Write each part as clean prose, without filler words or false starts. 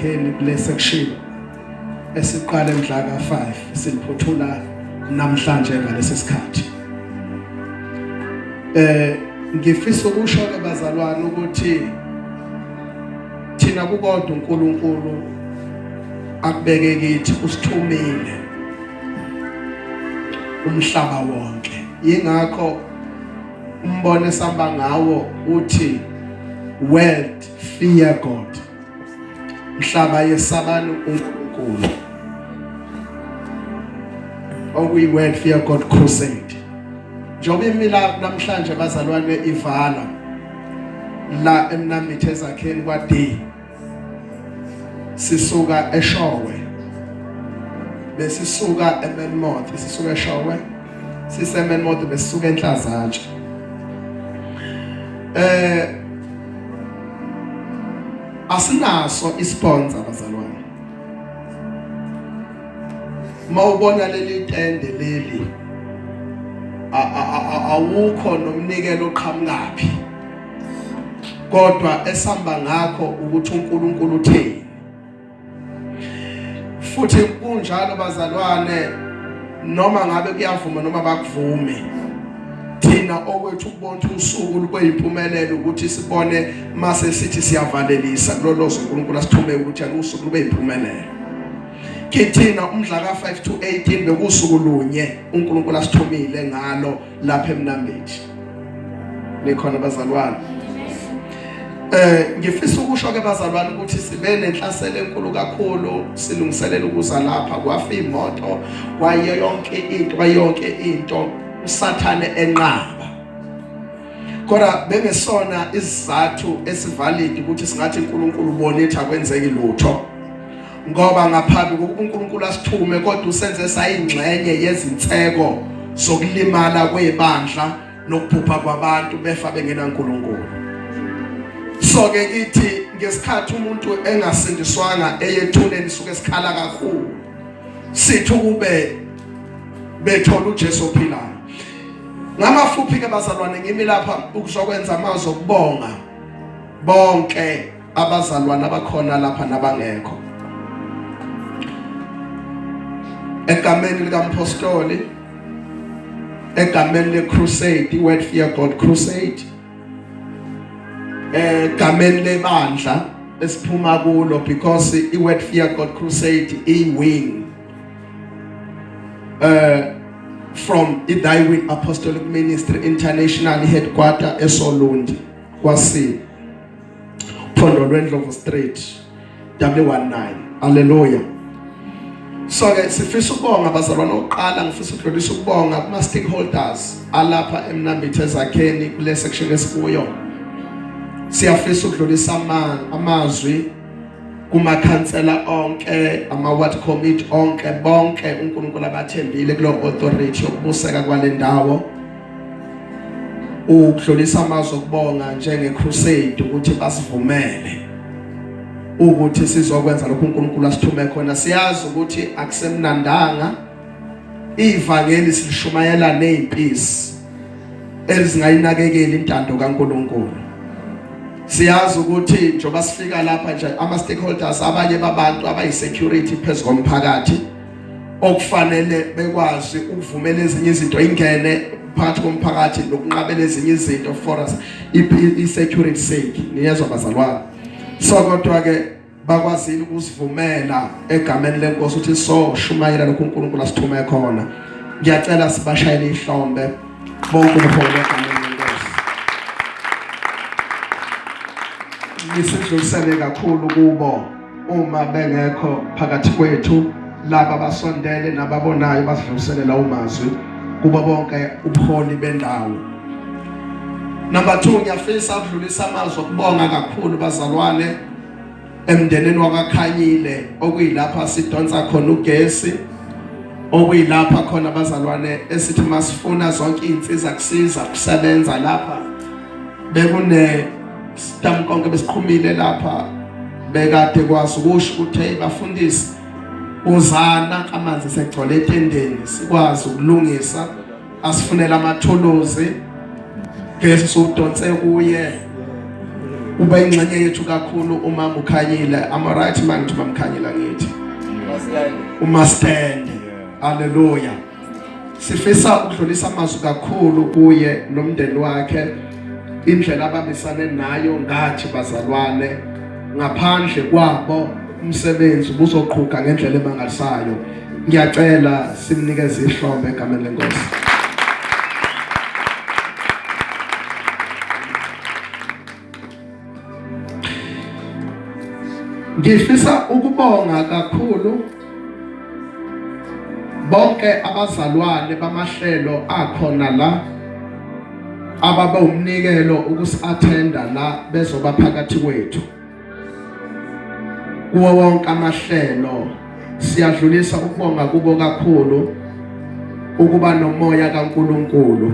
ezakheni kule section esiqale mhla ka-5 siliphothula namhlanje ngalesi sikhathi. Ngifisa ukusho ke bazalwane ukuthi thina kukodwa uNkulunkulu akubeke kithi, usithumile umhlaba wonke. Yingakho umbono esihamba ngawo uthi world fear God, mhlaba yesabani uNkulunkulu, okuyi World Fear God Crusade. Njengoba imila namhlanje bazalwane ivala la eMnambithi ezakheni kwa D, sisuka eShowe, besisuka eMelmoth, sisuka eShowe siseMelmoth, besisuka eNhlazatshe. Asinaso isponsor bazalwane. Mawubona leli tende leli, awukho nomnikelo oqhamukaphi, kodwa esamba ngakho ukuthi uNkulunkulu utheni. Futhi kunjalo bazalwane, noma ngabe kuyavuma noma bakuvume, thina okwethu ukubona ukuthi usuku lube yimpumelelo ukuthi sibone mase sithi siyavalelisa kulolozo uNkulunkulu asithume ukuthi usuku lube yimpumelelo kithina. Umdla ka5 to 18 bekusuku lunye uNkulunkulu asithumile ngalo lapha eMnambithi. Nikhona bazalwane? Ngifisa ukusho ke bazalwane ukuthi sibe nenhlaselo enkulu kakhulu silungiselela ukuza lapha, kwafa imoto, kwayo yonke into, kwayonke into uSathane enqaba. Kodwa bengesona isizathu esivalid ukuthi singathi uNkulunkulu ubone ethi akwenzeki lutho, ngoba ngaphambi kokuba uNkulunkulu asithume kodwa usenze sayingxenye yezinseko zokulimala kwebandla nokuphupha kwabantu befa bengena uNkulunkulu. So ke kithi ngesikhathi umuntu engasindiswanga eyethuneni suke sikhala kakhulu, sithi ukube bethola uJesu ophilayo. Ngamafuphi ke bazalwane, ngimi lapha ukuzokwenza amazwi okubonga bonke abazalwane abakhona lapha nabangekho egameni likampostoli, egameni le-crusade, i-Word Fear God Crusade, egameni lebandla esiphuma kulo, because i-Word Fear God Crusade i-wing from i-Thy Will Apostolic Ministry International headquarter eSolundi kwasi Phondo lweNdlovu Street W19. Hallelujah. So ke sifisa ukubonga bazalwane. Oqala ngifisa ukudlulisa ukubonga kuma stakeholders alapha eMnambithi ezakheni kule section esikuyo. Siyafisa ukudlulisa amazwi kumakhansela onke, ama ward committee onke, bonke uNkulunkulu abathembile kulo authority yokubuseka kwale ndawo, ukudlulisa amazwi okubonga njenge crusade ukuthi basivumele ukuthi sizokwenza lokhu uNkulunkulu asithume khona. Siyazi ukuthi akusemnandanga, ivangeli silishumayela nezimpisi ezingayinakekeli intando kaNkulunkulu. Siyazi ukuthi njengoba sifika lapha nje, ama stakeholders abanye babantu abayi security phezulu komphakathi okufanele bekwazi ukuvumela ezinye izinto ingene phakathi komphakathi nokunqabela ezinye izinto for us i-security sake. Niyezwa bazalwane? So kodwa ke bakwazile ukusivumela egameni lenkosi ukuthi so shumayela lokhu uNkulunkulu asithume khona. Ngiyacela sibashayele ihlombe bonke ubuholi egameni lenkosi. Ngisidlulisele kakhulu kubo uma bengekho phakathi kwethu, laba basondele nababonayo basidlulisele lawo mazwi kubo bonke ubuholi bendawo. Number 2, ngiyafisa ukudlulisa amazwi okubonga kakhulu bazalwane emndenini wakwaKhanyile, okuyilapha sidonsa khona ugesi, okuyilapha khona bazalwane esithi masifuna zonke izinsiza kusiza kusebenza lapha. Bekune stam konke besiqhumile lapha, bekade kwazi ukusho ukuthi hey bafundisi, uzana amanzi segcwele etendeni, sikwazi ukulungisa, asifunela amathuluzi gesi siwudonse kuye. Ube ingxenye yethu kakhulu umama uKhanyile. I'm right man ngithi mamkhanyile ngithi. Umastende. Hallelujah. Sifisa ukudlulisa amazwi kakhulu kuye nomndeni wakhe indlela abambisane nayo ngathi bazalwane ngaphandle kwabo umsebenzi ubuzoqhuga ngendlela emangalisayo. Ngiyacela simnikeze ihlombe egameni lenkosi. Ngifisa ukubonga kakhulu bonke abazalwane bamahlelo akhona la ababe umnikelo ukusi-attenda la bezoba phakathi kwethu kuwo wonke amahlelo. Siyadlulisa ukubonga kubo kakhulu ukuba nomoya kaNkuluNkulu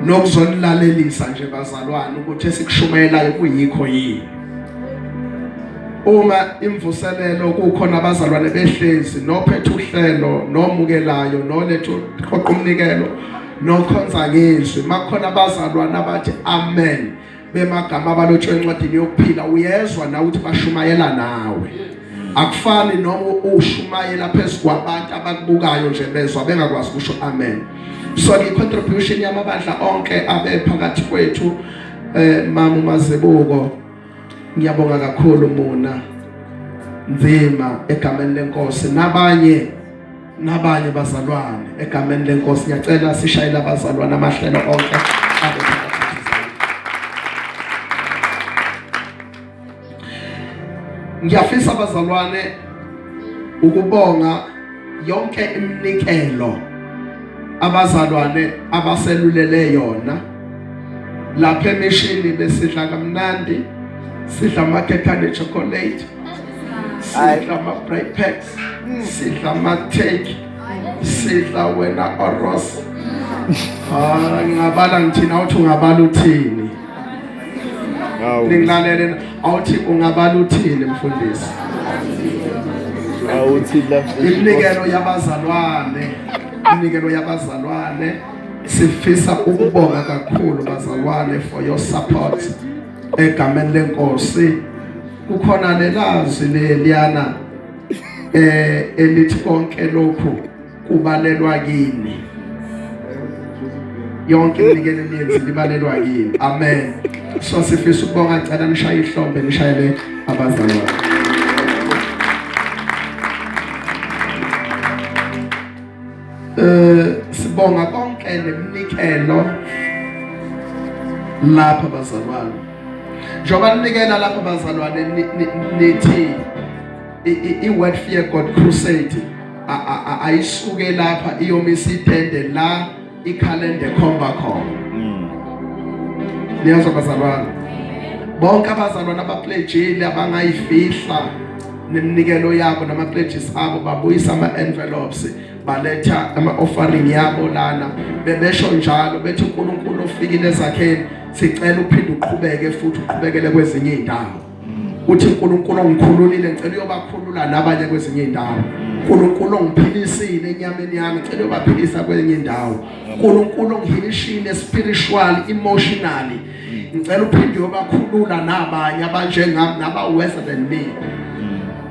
nokuzonilalelisa nje bazalwane ukuthi esikushumayelayo kuyikho yini. Uma imvuselelo kukhona abazalwane behlezi nophethe uhlelo nomukelayo nolethu qoqa umnikelo nokhonza ngezwi, makukhona abazalwane abathi amen bemagama abalotshwe encwadini yokuphila, uyezwa nawe ukuthi bashumayela nawe. Akufani noma ushumayela phezu kwabantu abakubukayo nje bezwa bengakwazi ukusho amen. So i-contribution yamabandla onke abe phakathi kwethu, mama uMazibuko, ngiyabonga kakhulu muna nzima egameni lenkosi, nabanye nabanye bazalwane egameni lenkosi. Ngiyacela sishayele abazalwane amahlelo onke abe phakathi. Ngiyafisa bazalwane ukubonga yonke iminikelo abazalwane abaselulele yona lapha emishini. Besidla kamnandi, sidla amakhekhe ne-chocolate, sidla ama-break packs, sidla ama-take, sidla wena oros. Ah, ngingabala ngithini? Awuthi ungabala uthini? Ningilalele, awuthi ungabala uthini mfundisi? Awuthi la iminikelo yabazalwane, iminikelo yabazalwane, sifisa ukubonga kakhulu bazalwane for your support egameni lenkosi. Kukhona lelazwi leliyana elithi konke lokhu kubalelwa kini, yonke iminikelo eniyenzi libalelwa kini. Amen. So sifisa ukubonga, cela nishaye ihlombe, nishayele abazalwane. Sibonga konke neminikelo lapha bazalwane, njengoba ninikela lapha bazalwane, nithi i-Word Fear God Crusade ayisuke lapha iyomisa itende la ikhalenda ekhomba khona. Niyazwa bazalwane, bonke abazalwane abapledgile abangayifihla neminikelo yabo nama-pledges abo, babuyisa ama-envelopes, baletha ama-offering yabo lana, bebesho njalo bethi uNkulunkulu ofikile ezakheni sicela uphinde uqhubeke futhi uqhubekele kwezinye iy'ndawo. Uthi uNkulunkulu ongikhululile ngicela uyobakhulula nabanye kwezinye iy'ndawo. uNkulunkulu ongiphilisile enyameni yami ngicela uyobaphilisa kwenye indawo. uNkulunkulu ongihilishile spiritually, emotionally, ngicela uphinde uyobakhulula nabanye abanjengami naba worse than me.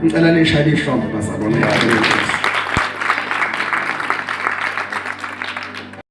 Ngicela nishayele ihlombe bazalwane.